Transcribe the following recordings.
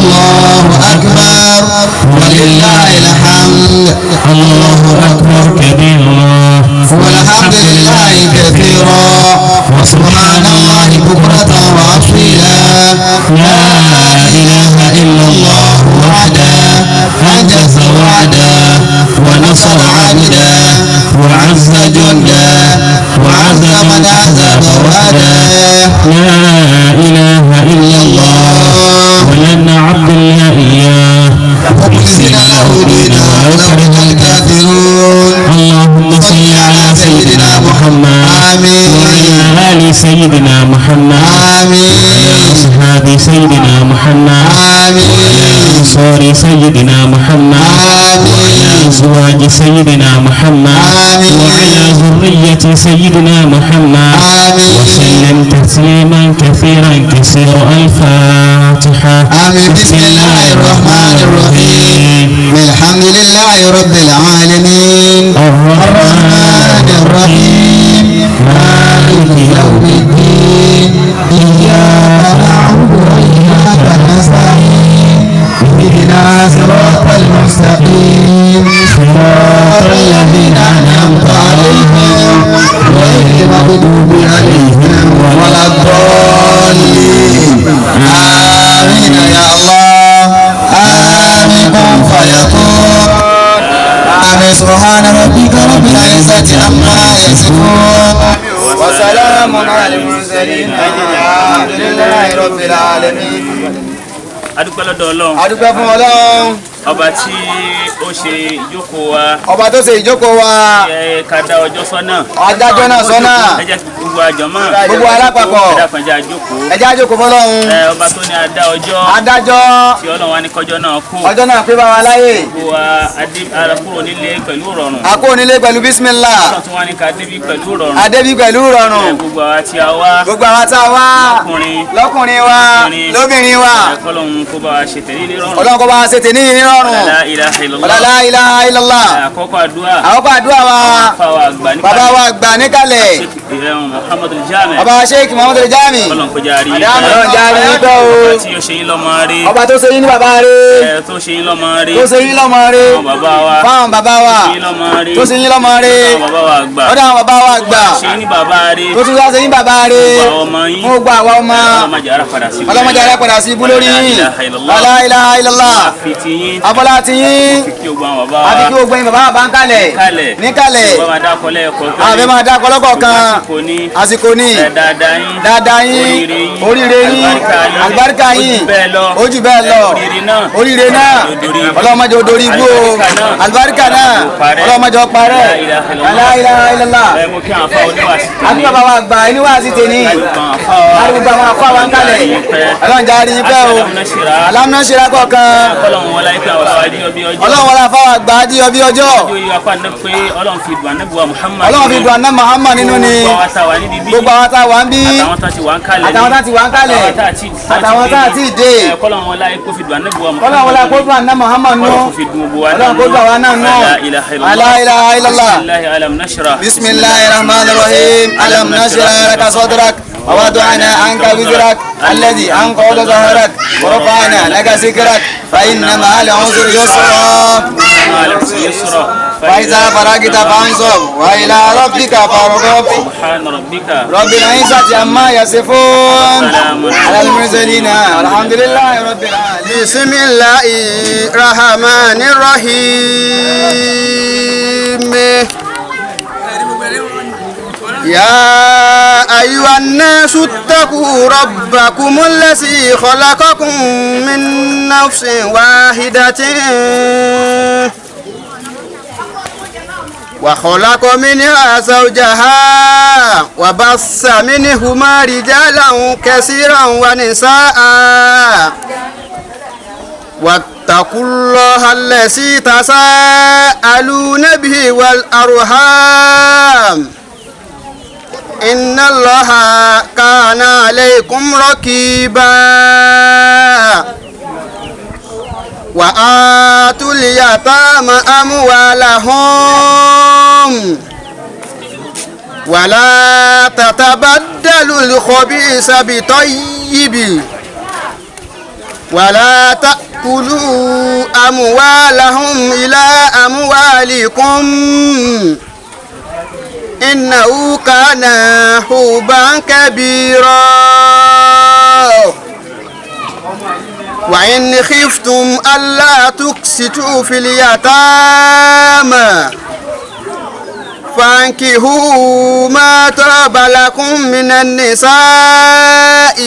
الله أكبر ولله الحمد. الله أكبر كبيرا والحمد لله كثيرا وسبحان الله بكرة وأصيلا. لا إله إلا الله وحده أنجز وعده ونصر عبده وعز جنده وعزم الأحزاب وحده. لا إله إلا الله ولن عبد الله إياه مخلصين له دينه ولو كره الكافرون. اللهم صل على سيدنا محمد آمين. وعلى آل سيدنا محمد آمين. وعلى أصحاب سيدنا محمد آمين. وعلى أنصار سيدنا محمد آمين. وعلى أزواج سيدنا محمد آمين. وعلى ذرية سيدنا محمد آمين. وسلم تسليما كثيرا كثيرا. الفاتحة. آمين. بسم الله الرحمن الرحيم. الحمد لله رب العالمين. الرحمن الرحيم. مالك يوم الدين. إياك نعبد وإياك نستعين. اهدنا صراط المستقيم. صراط الذين أنعمت عليهم غير المغضوب عليهم ولا الضالين. آمين يا الله. آمين كن فيكون. آمين. سبحان ربك رب العزة عما يصفون وسلام على المرسلين الحمد لله رب العالمين. Adúpẹ́ lọ́dọ̀ Ọlọ́run. Adúpẹ́ fún Ọlọ́run. Ọba tí ó ṣe ìjókòó wa. Ọba tó ṣe ìjókòó wa. Ẹ ká dá ọjọ́ sọ́nà. Adájọ́ náà sọ́nà. Ẹ jẹ́ kí gbogbo àjọmọ́. Gbogbo alápapọ̀. Ẹ dákun, ẹ jẹ́ àjókòó. Ẹ jẹ́ àjókòó fọ́lọ́run. Ẹ ọba tó ní adá ọjọ́. Adájọ́. Tí Ọlọ́run wa ní kọjọ́ náà kú. Ọjọ́ náà pé bá wa láyè. Gbogbo wa adé ara kúrò nílé pẹ̀lú ìrọ̀rùn. A kúrò nílé pẹ̀lú bísímìlá. Ọlọ́run tún wá ní ká débí pẹ̀lú ìrọ̀rùn. Adébí pẹ̀lú ìrọ̀rùn. Ẹ gbogbo àwa tí a wá. Gbogbo àwa tá a wá. Lọ́kùnrin. Lọ́kùnrin wa. Lóbìnrin wa. Ẹ kọ́lọ́run kó bá wa ṣe tẹ̀lé ní ìrọ̀rùn. Ọlọ́run kó bá wa ṣe tẹ̀lé ní ìrọ̀rùn. La ilaha illallah. La ilaha illallah. Àkọ́kọ́ àdúrà. Àkọ́kọ́ àdúrà wa. Bàbá wa àgbà níkàlẹ̀. Muhammadu Jami. Bàbá wa Sheikh Muhammadu Jami. Ọlọ́run kó jẹ́ àrí. Ọlọ́run jẹ́ àrí pẹ́ o. Ọba tí ó ṣe yín lọ́mọ rí. Ọba tó ṣe yín ní bàbá rí. Tó ṣe yín lọ́mọ rí. Tó ṣe yín lọ́mọ rí. Fáwọn bàbá wa. Fáwọn bàbá wa. Tó ṣe yín lọ́mọ rí. Tó ṣe yín lọ́mọ rí. Fáwọn bàbá wa àgbà. Ọ̀dọ̀ àwọn bàbá wa àgbà. Tó ṣe yín ní bàbá rí. Tó tún wá ṣe yín bàbá rí. Fún gbogbo àwa ọmọ. Fún gbogbo àwa ọmọ. Ọlọ́mọdé ara padà sí ibú lórí yín. La ilaha illallah. Afọlá ti yín. Àfi kí gbogbo yín bàbá bàbá ń kalẹ̀. Níkàlẹ̀. Àbẹ̀ máa dá kọlọ́kọ̀ kan. Àsìkò ní. Dáadáa yín. Oríire yín. Àlùbáríkà yín. Ó jù bẹ́ẹ̀ lọ. Oríire náà. Ọlọ́mọdé odori igbó o. Àlùbáríkà náà. Ọlọ́mọdé ọparẹ́. La ilaha illallah. Àbí bàbá wa àgbà ẹni wá sí tèmi. Láti gbogbo àwọn afọ àwọn kalẹ̀. Ọlọ́run jẹ́ àrí yín pẹ́ o. Alámúnáṣírà kọ̀ọ̀kan. Ọlọ́run wọlé afọ àgbà ajíyọ bí ọjọ́. Ọlọ́run fi dùn anábùwà Muhammad. Ọlọ́run fi dùn aná Muhammad nínú ni. Gbogbo àwọn tá a wà ń bí. Àtàwọn tá ti wà ń kalẹ̀. Àtàwọn tá ti wà ń kalẹ̀. Àtàwọn tá ti dé. Kọ́lọ́run wọlé kó fi dùn anábùwà Muhammad. Kọ́lọ́run wọlé kó dùn aná Muhammad nù. Ọlọ́run kó fi dùn gbogbo wa Ọlọ́run kó dùn àwa náà nù. La ilaha illallah. Bismillahi alam nashrah. Bismillahir rahmanir rahim. Alam nashrah laka sadrak. ووضعنا عنك وزرك الذي أنقض ظهرك ورفعنا لك ذكرك فإن مع العسر يسرا مع العسر يسرا فإذا فرغت فانصب وإلى ربك فارغب. سبحان ربك رب العزة عما يصفون على المرسلين الحمد لله رب العالمين. بسم الله الرحمن الرحيم. يا أيها الناس اتقوا ربكم الذي خلقكم من نفس واحدة وخلق منها زوجها وبث منهما رجالا كثيرا ونساء واتقوا الله الذي تساءلون به والأرحام إن الله كان عليكم رقيبا وآتوا اليتامى أموالهم ولا تتبدلوا الخبيث بالطيب ولا تأكلوا أموالهم إلى أموالكم إنه كان حوبا كبيرا. وإن خفتم ألا تقسطوا في اليتامى فانكحوا ما طاب لكم من النساء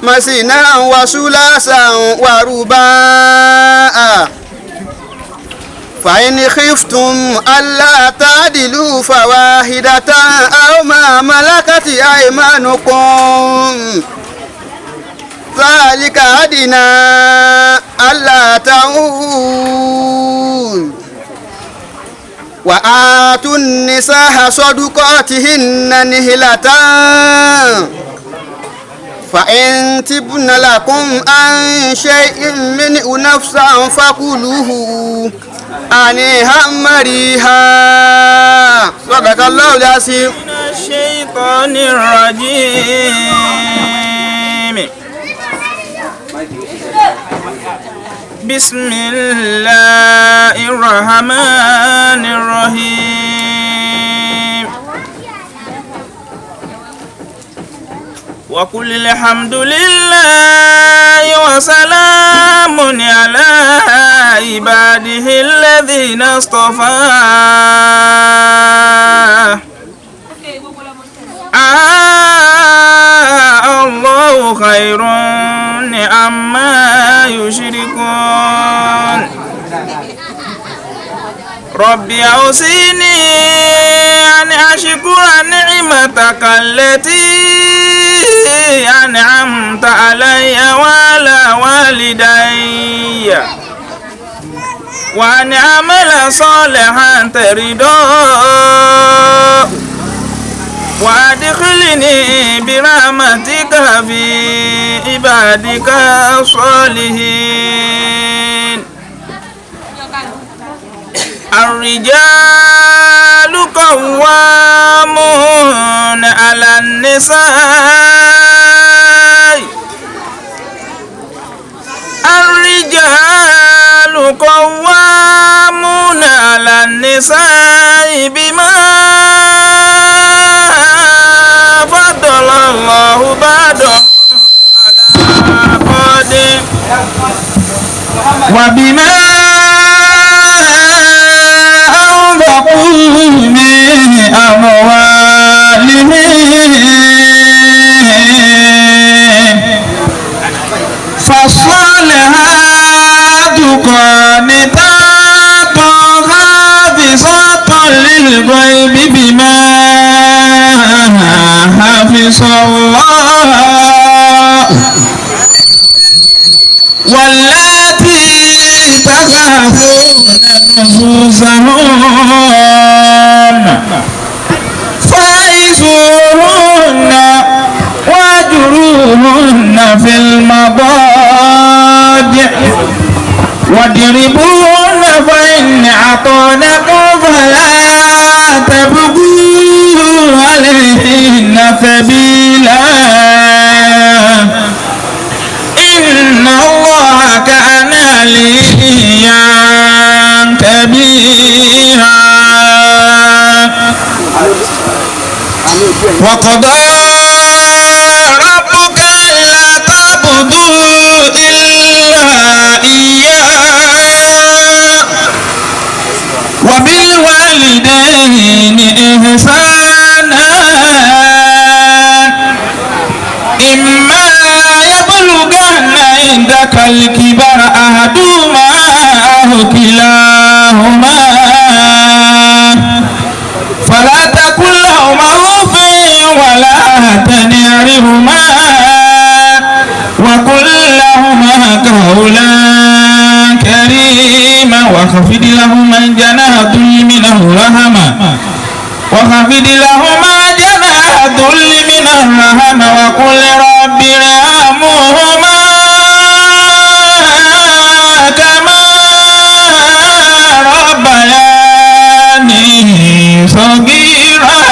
مثنى وثلاثا ورباعا فإن خفتم ألا تعدلوا فواحدة أو ما ملكت أيمانكم ذلك أدنى ألا تعول. وآتوا النساء صدقاتهن نهلة فإن تبن لكم عن شيء منه نفسا فكلوه هنيئا مريئا. صدق الله العظيم. من الشيطان الرجيم. بسم الله الرحمن الرحيم. وقل الحمد لله وسلام على عباده الذين اصطفى. الله خير عما يشركون. ربي أوصيني أن أشكر نعمتك التي أنعمت علي وعلى والدي وأن أعمل صالحا ترضاه وأدخلني برحمتك في عبادك الصالحين. الرجال قوامون على النساء. الرجال قوامون على النساء بما فضل الله بعضهم على بعض وبما أنفقوا من أموالهم فالصالحات قانتات حافظات للغيب بما حفظ الله واللاتي تخافون نشوزهن فاعظوهن واهجروهن في المضاجع واضربوهن فإن أطعنكم فلا تبغوا عليهن سبيلا إن الله كان عليا كبيرا. وقضى ربك ألا تعبدوا إلا إياه وبالوالدين إحسانا إما يبلغن عندك الكبر أحدهما أو كلاهما فلا تقل لهما أف ولا تنهرهما وقل لهما قولا كريما واخفض لهما جناح الذل من الرحمة واخفض لهما جناح الذل من الرحمة وقل رب ارحمهما كما ربياني صغيرا.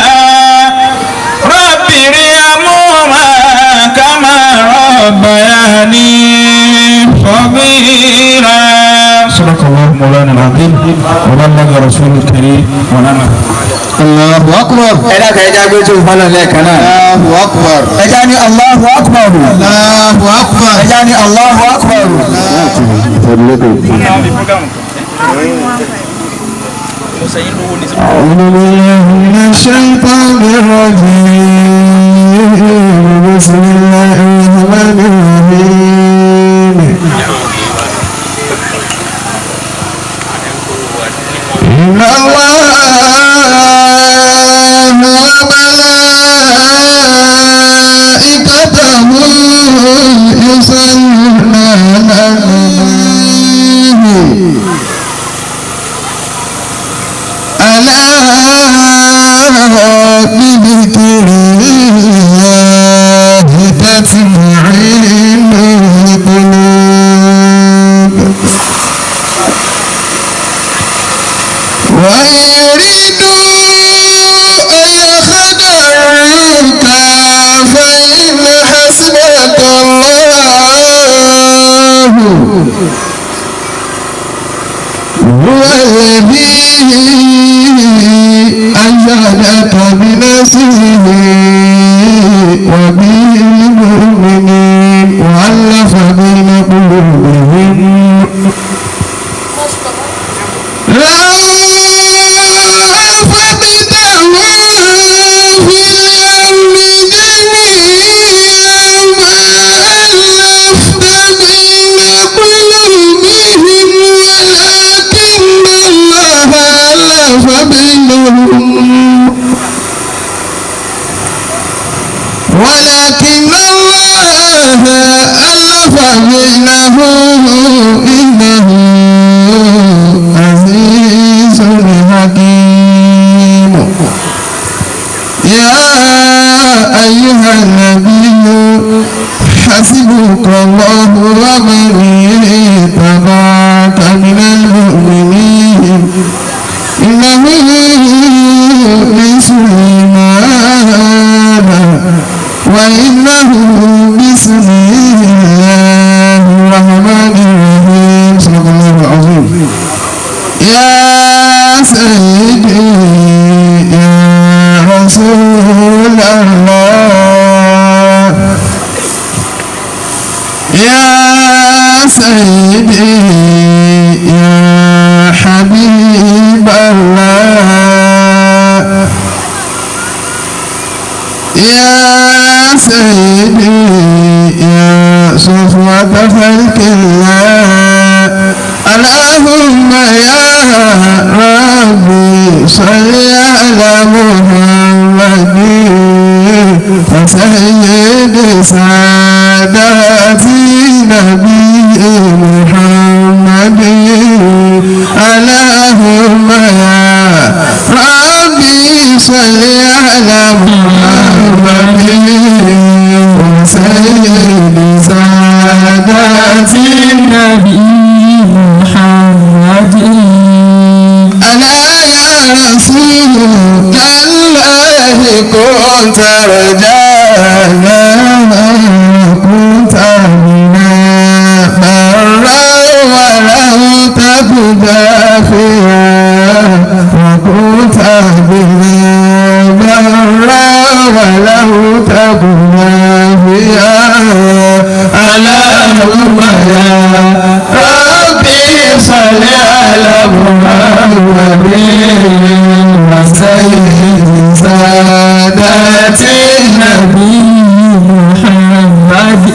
رب ارحمهما كما ربياني الرسول الكريم ونعم. Allahu akbar. Ẹ dákẹ́ ẹja gbé tó fọlọ́ lẹ́ẹ̀kan náà. Allahu akbar. Ẹja ní Allahu akbar. Allahu akbar. Ẹja ní Allahu akbar. أعوذ بالله من الشيطان الرجيم بسم الله الرحمن الرحيم إن الله وملائكته يصلون على النبي ألا بذكر الله تطمئن القلوب وإن يريدوا أن يخدعوك فإن حسبك الله هو الذي أيدك بنصره وبالمؤمنين وألف بين قلوبهم لو أنفقتهم في الأرض جميعا ما ألفت بين قلوبهم ولكن الله ألف بينهم ولكن الله ألف بينهم إنه عزيز حكيم. يا أيها النبي حسبك الله ومن اتبعك من المؤمنين إنه من سليمان وإنه بسم الله الرحمن الرحيم. صدق الله العظيم. يا سيدي يا رسول الله يا سيدي يا حبيب الله يا سيدي يا صفوة خلق الله اللهم يا ربي صل على محمد وسيد سادات نبي محمد اللهم يا ربي صل على محمد وسيد سادات النبي محمد. ألا يا رسول الله كنت رجانا كنت بنا برا ولو تك دافيا وكنت بنا برا ولو تك دافيا اللهم يا ربي صل على محمد وسيد سادات النبي محمد.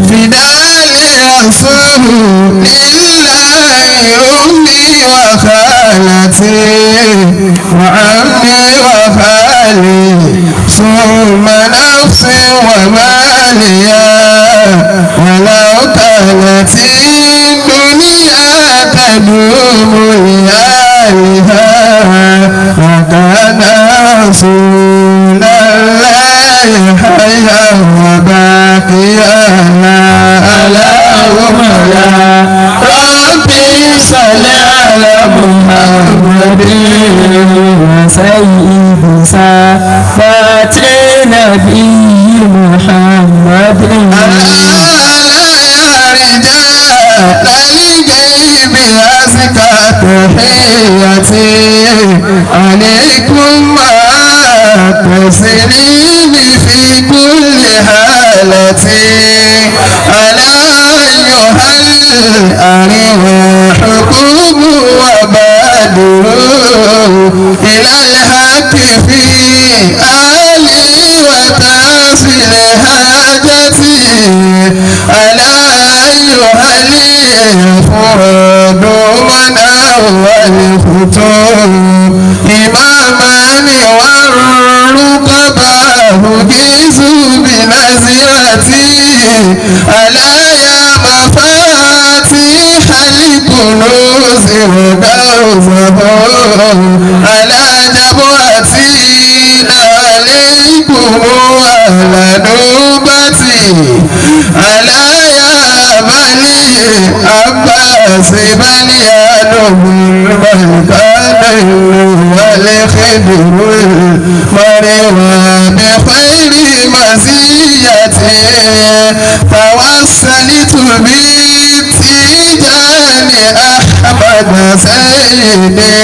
فداء لرسول الله أمي وخالتي وعمي وخالي ثم نفسي وماليا ولو كانت الدنيا تدوم لأهلها وكان رسول الله حيا وباقيا. اللهم يا ربي صل على محمد وسيد سادات النبي محمد. ألا يا رجال الغيب أزكى تحيتي عليكم مع تسليم في كل حالتي. ألا أيها الأرواح قوموا وبادروا إلى الحق في أهلي وتحصيل حاجتي. ألا أيها الفراد من أول الخطوب إمامان والرقباء جيزوا بنزرتي. ألا يا مفاتيح الكنوز وكوزه ألا جبهتي عليكم وعلى نوبتي. ألا يا بني عباس بني الملكان والخدر المروى بخير مزيتي. توسلت بالتيجان أحمد سيدي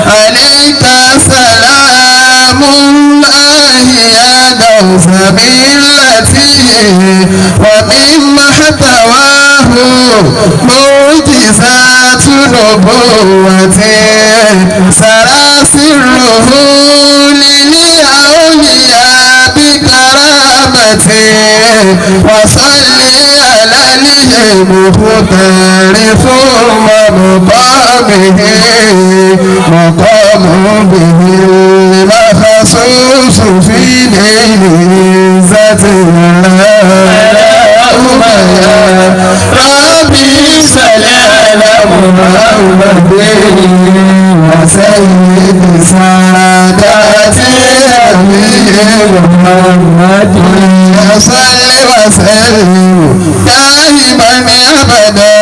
عليك سلام الله يا غوث ملتي. ومما احتواه معجزات نبوتي سرى سره للأولياء بكرامتي. وصلي على المختار ثم مقامه مقام به المخصوص في ليل عزة الله. ربي صل على محمد وسيد سادات محمد. صل وسلم دائما أبدا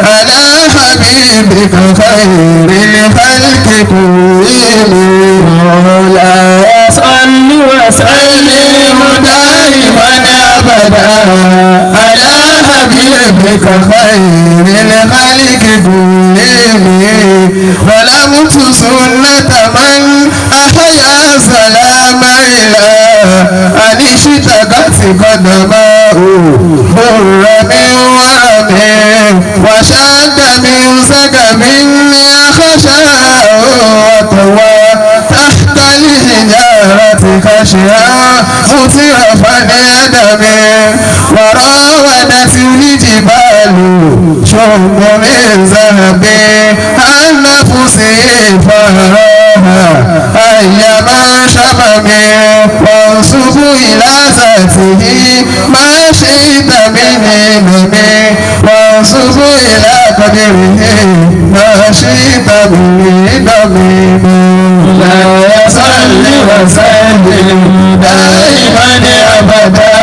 على حبيبك خير الخلق كلهم. لا صل وسلم دائما أبدا على حبيبك خير الخلق كلهم. ظلمت سنة من أحيا سلام إلى أن اشتكت قدماه بر من ورم وشد من سقم خشاه وطوى تحت الحجارة خشيا مترفا يدم. وراودته الجبال شرب من ذهب عن نفسه فهراها أيما شمم. وانصب إلى ذاته ما شئت من همم وانصب إلى قدره ما شئت من دمم. لا يصل وسلم دائما أبدا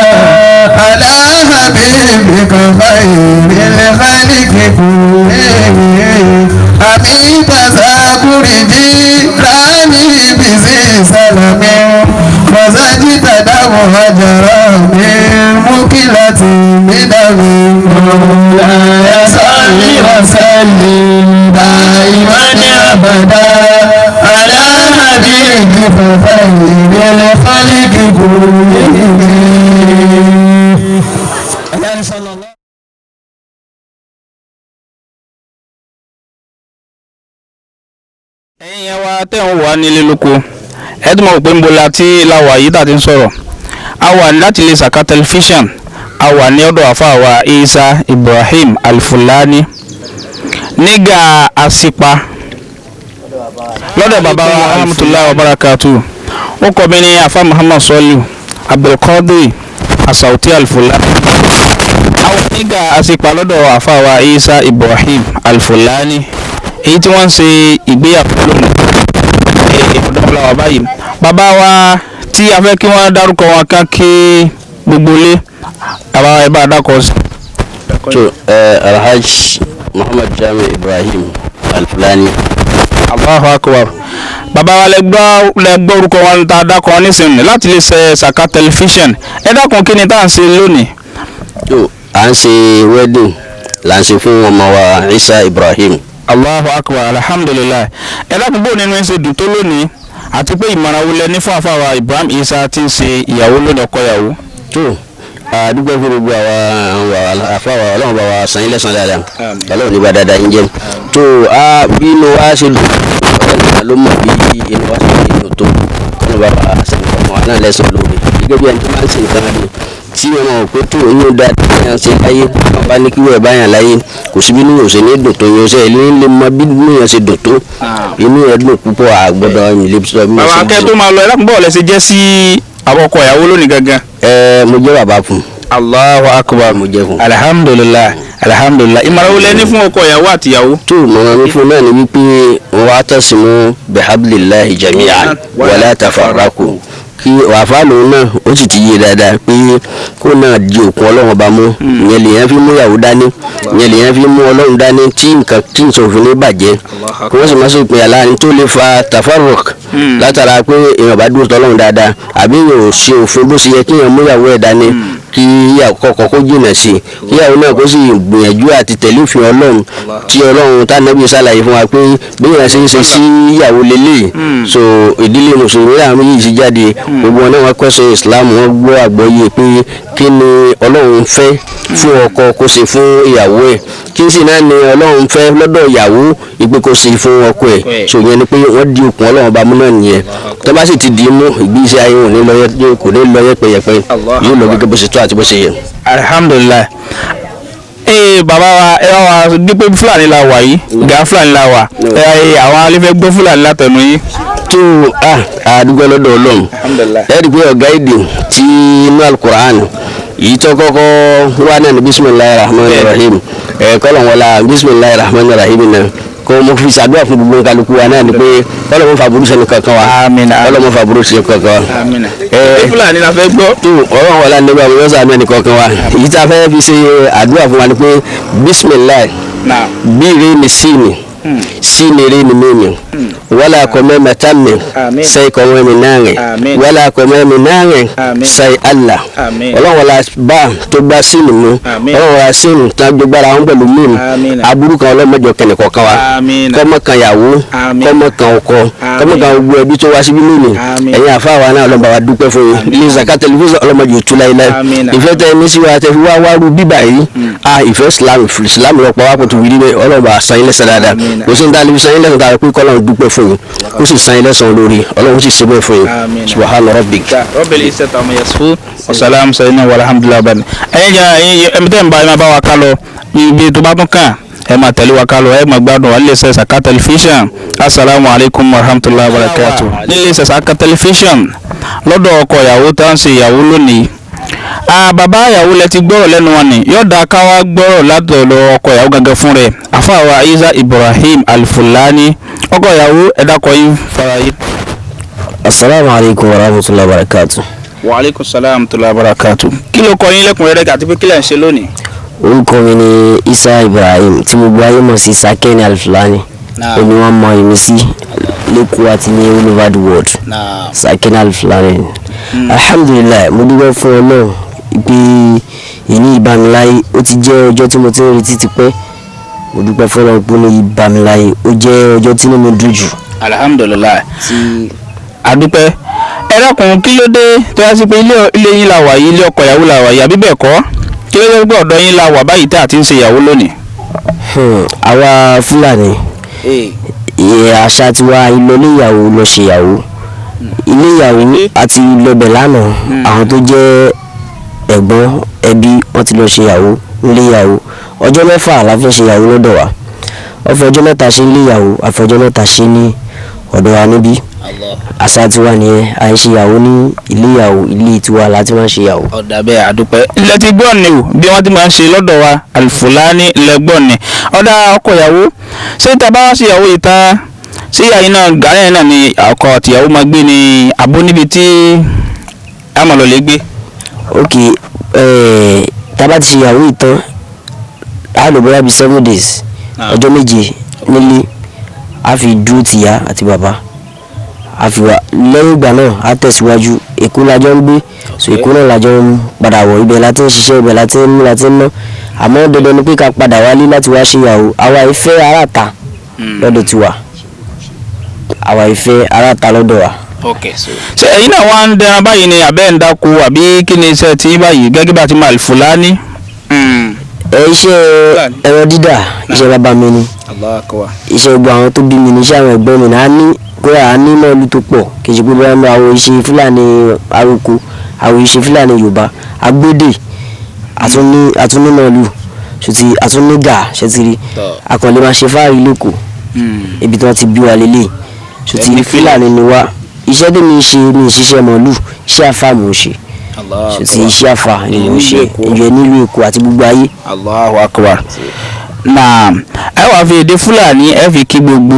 على حبيبك خير الخلق كلهم. أبي تذاكر جيراني بذي سلم وزجت دم هجرا من مكلة بدم. لا يصل وسلم دائما أبدا على حبيبك خير الخلق كلهم. Ẹ̀yin yẹn wá tẹ̀ ń wà nílé lóko, ẹ tún mọ̀ pé ń bo la tí la wà yìí tàbí ń sọ̀rọ̀. A wà láti lè Saka Television, a wà ní ọ̀dọ̀ àfáà wa Isa Ibrahim Alfulani nígà Asipa lọ́dọ̀ bàbá wa rahmatulahi wa barakatu. Ó kọ́ mi ní afa Muhammad Soliu Abdulkadir Asauti Alfulani. A wà nígà Asipa lọ́dọ̀ àfáà wa Isa Ibrahim Alfulani, èyí tí wọ́n ń ṣe ìgbéyàwó lónìí ọ̀dọ́ wa báyìí. Bàbá wa tí a fẹ́ kí wọ́n dárúkọ wọn ká kí gbogbo ilé, bàbá wa ẹ bá dákọ̀ sí. To Alhaj Muhammad Jami Ibrahim Alfulani. Allahu Akbar. Bàbá wa lẹ gbọ́ orúkọ wọn tá a dákọ̀ wọn nísìnyí láti lè ṣe Saka Television. Ẹ dákun, kí ni tá à ń ṣe lónìí? To à ń ṣe wedding là ń ṣe fún ọmọ wa Isa Ibrahim. Allahu akbar, alhamdulilayi. Ẹ dákun, bó nínú ẹ ṣe dùn tó lónìí, àti pé ìmọ̀ràn wo lẹ ní fún àfàwà Ibrahim Isa tí ń ṣe ìyàwó lónìí, ọkọ ìyàwó? Tó àdúgbò fún gbogbo àwọn àfàwà, Ọlọ́run bá wa san yín lẹ́san dáadáa, Ọlọ́run nígbà dáadáa yín jẹ́. Tó a bí inú wa ṣe dùn, Ọlọ́run ló mọ̀ bí inú wa ṣe dùn tó. Ọlọ́run bá wa san ọmọ wa náà lẹ́san lóore, gẹ́gẹ́ bí ẹni tó máa ń ṣe nǹkan rẹ̀ tí wọn mọ̀ pé tó inú dáadáa yẹn ṣe láyé. Wọn bá ní kí wọ́n bá yàn láyé, kò sí bí inú yóò ṣe ní dùn tó yẹn ṣe ní lè mọ bí inú yẹn ṣe dùn tó. Inú yẹn dùn púpọ̀, àgbọ̀dọ̀ ilé sọ bí Bàbá wọ́n ṣe akẹ́ tó dùn. máa lọ, ẹ dákun, bọ́ọ̀ lẹ ṣe jẹ́ sí àwọn ọkọ ìyàwó lónìí gangan? Ẹ mo jẹ́ bàbá fún. Allahu akbar. Mo jẹ́ fún. Alhamdulilayi, alhamdulilayi. Ìmọ̀ràn wo lẹ ní fún ọkọ ìyàwó àti ìyàwó? Tó mọ̀ràn mi fún náà ni wípé wa'tasimu bihablillahi jami'an wala tafarraqu. Kí wàfà lòun náà ó sì ti yé dáadáa pé kó náà di òkun Ọlọ́run ọba mú. Ìyẹn lèyàn fi mú ìyàwó dání, ìyẹn lèyàn fi mú Ọlọ́run dání, tí nǹkan tí nǹkan òfin ní bàjẹ́, kí wọ́n sì má sì pè aláàrin tó lè fa tafarruq látara pé èèyàn bá dúró tọ́lọ́run dáadáa, àbí èèyàn ò ṣe òfin bó ṣe yẹ kí èèyàn mú ìyàwó ẹ̀ dání. Kí àkọ́kọ́ kó jìnà sí i, kí ìyàwó náà kó sì gbìyànjú àti tẹ̀lé òfin Ọlọ́run tí Ọlọ́run tánàbí ṣàlàyé fún wa pé bí èèyàn ṣe ń ṣe sí ìyàwó lélẹ̀. So ìdílé mùsùlùmí làwọn méjì ti jáde, gbogbo wọn náà wọ́n kọ́sẹ̀ Islam, wọ́n gbọ́ àgbọ́yé pé kí ni Ọlọ́run fẹ́ fún ọkọ kó ṣe fún ìyàwó ẹ̀, kí sì náà ni Ọlọ́run fẹ́ lọ́dọ̀ ìyàwó ìpè kó ṣe fún ọkọ ẹ̀. So ìyẹn ni pé wọ́n di okùn Ọlọ́run bá mú náà nìyẹn. Tó bá sì ti di mú, ìgbésí ayé wọn ní lọ kò ní lọ yẹpẹyẹpẹ, yóò lọ gẹ́gẹ́ bó ṣe tó àti bó ṣe yẹ. Alhamdulilayi. Ee bàbá wa, ẹ bá wa dípé Fúlàní la wà yìí, gà Fúlàní la wà. Ẹ àwọn alẹ́fẹ́ gbọ́ Fúlàní látẹnu yìí. Tó a àdúgbò lọ́dọ̀ Ọlọ́run, ẹ̀rí pé ọ̀gá èdè tí inú Alukur'an yìí tó kọ́kọ́ wà náà ní bisimilayi rahman rahim. Ẹ̀ kọ́lọ̀ wọlá bisimilayi rahman rahim náà kó mo fi ṣàdúrà fún gbogbo kálukú wa náà ni pé kọ́lọ̀ mo fa burú sẹ́ni kankan wa, kọ́lọ̀ mo fa burú sẹ́ni kankan wa. Ẹ Fúlàní la fẹ́ gbọ́. Tó ọ̀rọ̀ wọlá nígbà wo yóò sàmì ẹnì kankan wa. Èyí tá a fẹ́ fi ṣe àdúrà fún wa ni pé bisimilayi bí ni sí ni sinere ni mimi wala kome matamme sai kome mi nange wala kome mi nange sai Allah. Ọlọ́run wala bá tó gbá sínú mu, Ọlọ́run wala sínú tó gbára wọn pẹ̀lú mímu aburú kan, Ọlọ́run mẹ́jọ kẹ́nì kọ̀ọ̀kan wa, kọ́mọ kan yàwó, kọ́mọ kan ọkọ, kọ́mọ kan gbogbo ẹbí tó wá síbí lónìí. Ẹ̀yin àfa wa náà, Ọlọ́run bá wa dúpẹ́ fún yín. Ilé Zaka Tẹlifíṣàn, Ọlọ́run mẹ́jọ tú láéláé. Ìfẹ́ tẹ ní sí wa tẹ fi wá wá rú bíbà yìí, a ìfẹ́ Islam, Islam lọ́pọ̀ wá kó tó wí níbẹ̀. Ọlọ́run bá san yín lẹ́san dáadáa. Kò sí ní tá a lè fi san yín lẹ́san dáadáa pé kọ́lọ́run dúpẹ́ fún yín, kó sì san yín lẹ́san lórí. Ọlọ́run sì ṣe bẹ́ẹ̀ fún yín. Subhana rabbik. Rabbil izzati amma yasifun wa salamun sayyidina walhamdulillahi rabbil. Ẹ̀yin jẹ́ ẹ̀yin ẹ̀mí tẹ́ ń bá ẹ máa bá wa ká lọ ibi tó bá tún kàn, ẹ máa tẹ̀lé wa ká lọ, ẹ máa gbádùn wa nílé iṣẹ́ Saka Television. Asalaamu alaykum wa rahmatulahi wa barakatuh. Nílé iṣẹ́ Saka Television, lọ́dọ̀ ọkọ ìyàwó tá à ń ṣe ìyàwó lónìí, bàbá ìyàwó lẹ ti gbọ́rọ̀ lẹ́nu wọn ni yóò dáa ká wá gbọ́rọ̀ látọ̀dọ̀ ọkọ ìyàwó gangan fún rẹ̀, àfàwà Isa Ibrahim Alfulani. Ọkọ ìyàwó, ẹ dákọ yín fara yín. Asalaamu alaykum wa rahmatulahi wa barakatuh. Wa aleykum salaam tula barakatu. Kí ló kọ yín lẹ́kùnrẹ́rẹ́, àti pé kí lẹ̀ ń ṣe lónìí? Orúkọ mi ni Isa Ibrahim, tí gbogbo ayé mọ̀ sí Sakeni Alfulani. Ó ní wọ́n mọ èmi sí lẹ́kọ̀ọ́ àti ní all over the world, Sakeni Alfulani. Alhamdulilayi, mo dúpẹ́ fún Ọlọ́run pé ìní ìbámiláyé. Ó ti jẹ́ ọjọ́ tí mo ti ń retí tipẹ́. Mo dúpẹ́ fún Ọlọ́run pé ní ìbámiláyé, ó jẹ́ ọjọ́ tí inú mi dùn jù. Alhamdulilayi, àdúpẹ́. Ẹ dákun, kí ló dé tó yá sí pé ilé yín la wà yìí, ilé ọkọ ìyàwó la wà yìí, àbí bẹ́ẹ̀ kọ́? Kí ló dé pé ọ̀dọ̀ yín la wà báyìí tá a ti ń ṣe ìyàwó lónìí? Àwa Fúlàní, àṣà tiwa, ilé ìyàwó lọ ṣe ìyàwó, ilé ìyàwó àti lọbẹ̀ lánàá. Àwọn tó jẹ́ ẹ̀gbọ́n ẹbí wọ́n ti lọ ṣe ìyàwó nílé ìyàwó. Ọjọ́ 6 la fi ṣe ìyàwó lọ́dọ̀ wa. Wọ́n fi ọjọ́ 3 ṣe nílé ìyàwó, àfi ọjọ́ 3 ṣe ní ọ̀dọ̀ wa níbí. Àṣà tiwa nìyẹn. À ń ṣe ìyàwó ní ilé ìyàwó, ilé tiwa la ti máa ń ṣe ìyàwó. Ọ̀dà bẹ́ẹ̀, àdúpẹ́. Ilẹ̀ ti gbọ́ ni o, bí wọ́n ti máa ń ṣe lọ́dọ̀ wa Alfulani lẹ́gbọ́n ni. Ọ̀dà ọkọ ìyàwó, ṣé tá a bá wá sí ìyàwó yìí tán, ṣé ìyàwó náà gàáyà náà ni ọkọ àtìyàwó máa gbé ni, àbó níbi tí a máa lọ lè gbé? Ok, tá a bá ti ṣe ìyàwó yìí tán, a lò bóyá bíi 7 days, ọjọ́ 7 nílé, a fi dúró tìyá àti bàbá a fi wà. Lẹ́yìn ìgbà náà, a tẹ̀síwájú. Èkó la jọ ń gbé, so Èkó náà la jọ ń padà wọ̀. Ibẹ̀ la ti ń ṣiṣẹ́, ibẹ̀ la ti ń mú, la ti ń ná. Àmọ́ dandan ni pé ká padà wálé láti wá ṣe ìyàwó. Àwa ìfẹ́ aráàta. Lọ́dọ̀ tiwa, àwa ìfẹ́ aráta lọ́dọ̀ wa. Ṣé ẹ̀yin náà wá ń dẹran báyìí ni, àbẹ́ ń dáko, àbí kí ni iṣẹ́ tí báyìí gẹ́gẹ́ bá ti máa Fúlàní? Ẹ iṣẹ́ ẹran dídà, iṣẹ́ bàbá mi ni, iṣẹ́ gbogbo àwọn tó bí mi ni, iṣẹ́ àwọn ẹ̀gbọ́n mi ni. A ní kódà, a ní mọ́ọ̀lù tó pọ̀. Kì í ṣe pé bóyá mo àwọn iṣẹ́ Fúlàní aróko, àwọn iṣẹ́ Fúlàní Yorùbá agbódè, àtúní mọ́ọ̀lù ṣùtì, àtúní gà ṣètìrí akọ̀lẹ́ máa ṣe fáàrí lóko ibi tí wọ́n ti bí wa lélẹ̀ ṣùtì. Fúlàní ni wá. Iṣẹ́ tí mi ń ṣe, mi ń ṣiṣẹ́ mọ̀ọ́lù, iṣẹ́ àfà mò ń ṣe ṣùtì. Iṣẹ́ àfà ni mò ń ṣe ìyẹn nílùú Èkó àti gbogbo ayé. Allahu Akbar. Naam, ẹ wàá fi èdè Fúlàní, ẹ fi kí gbogbo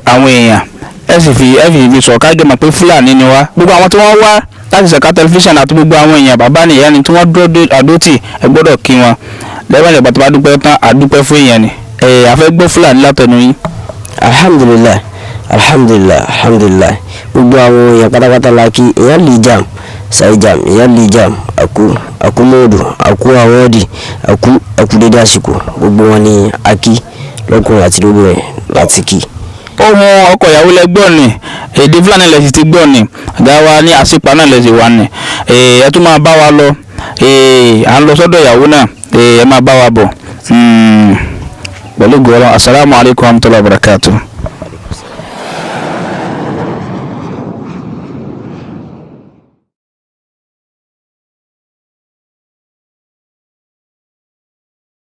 àwọn èèyàn, ẹ sì fi ẹ fi fi sọ kájọ mọ̀ pé Fúlàní ni wá. Gbogbo àwọn tí wọ́n wá láti Ṣẹ̀ká Tẹlifíṣàn àti gbogbo àwọn èèyàn, bàbá nìyá ni tí wọ́n dúró dé àdótì, ẹ gbọ́dọ̀ kí wọn lẹ́yìn ìgbà tó bá dúpẹ́ tán. Àdúpẹ́ fún èèyàn ni ẹ àfẹ́ gbọ́ Fúlàní látọ̀nù yín. Alhamdulilayi, alhamdulilayi, alhamdulilayi. Gbogbo àwọn èèyàn pátápátá la kí. Èèyàn lè jam sai jam, èèyàn lè jam, àkú àkú mọ́ọ̀dù, àkú àwọ́ọ̀dì, àkú àkú dédé àsìkò. Gbogbo wọn ni a kí lọ́kùnrin àti lóbìnrin láti kí. Ohun ọkọ ìyàwó lẹ gbọ́ ni, èdè Fúlàní lẹ sì ti gbọ́ ni, ọ̀gá wa ní àṣìpa náà lẹ sì wà ní. Ẹ tún máa bá wa lọ, à ń lọ sọ́dọ̀ ìyàwó náà, ẹ máa bá wa bọ̀ pẹ̀lú gbọ́dọ̀. Asalaamualeykum wa rahmatulahi wa barakatuh.